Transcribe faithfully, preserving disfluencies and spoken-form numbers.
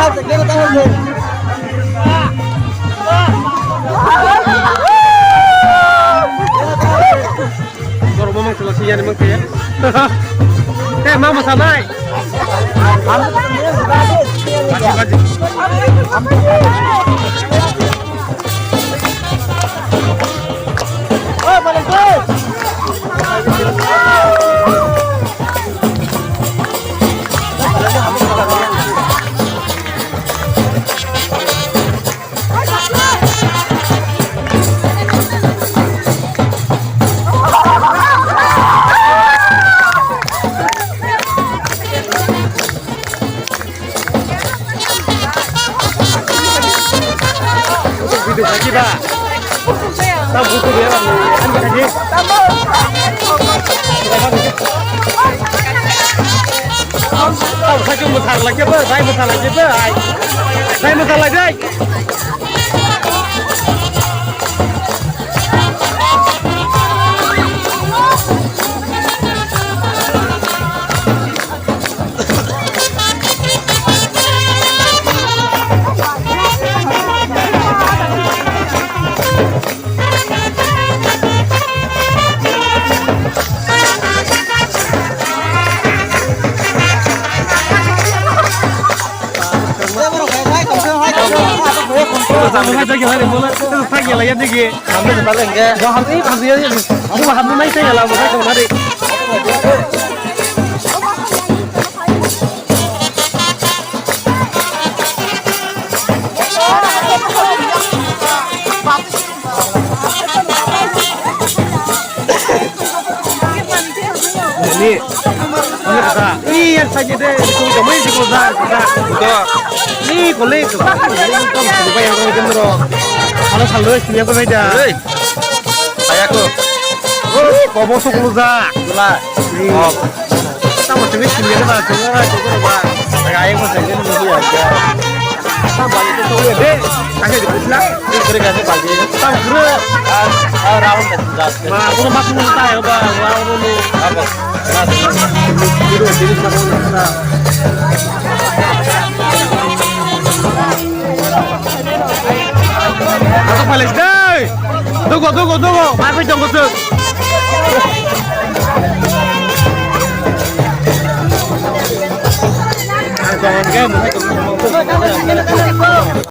Borok mamang sala si yani mangkhe. Te ma mosanai. Tamo sakhe mwthang lai khe bo, bai mwthang lai khe bo, ai. Bai mwthang lai dai. Ni, ani kata. Ni yang sakit deh, itu kamu yang sikul dah, dah. Udah. Ni, boleh, tuh. Ini kamu sudah bayar kamu jendro. Kalau selalu sini aku beda. Hei. Saya tuh. Oh, kamu suku dah. Lah. Ni. Tamo tini sini ada bah, tini ada bah. Kaya mo sini ni dia aja. Tamo itu tuh deh. Kasih di sana. Ini kira kasih pagi. Tamo kira. Ah, ah, round kasih. Ma, aku mah cuma tahu bah, round dulu. Apa? Mas. Itu jadi sama kita. Aku balik deh. Tunggu, tunggu, tunggu. Aku jongkok tuh.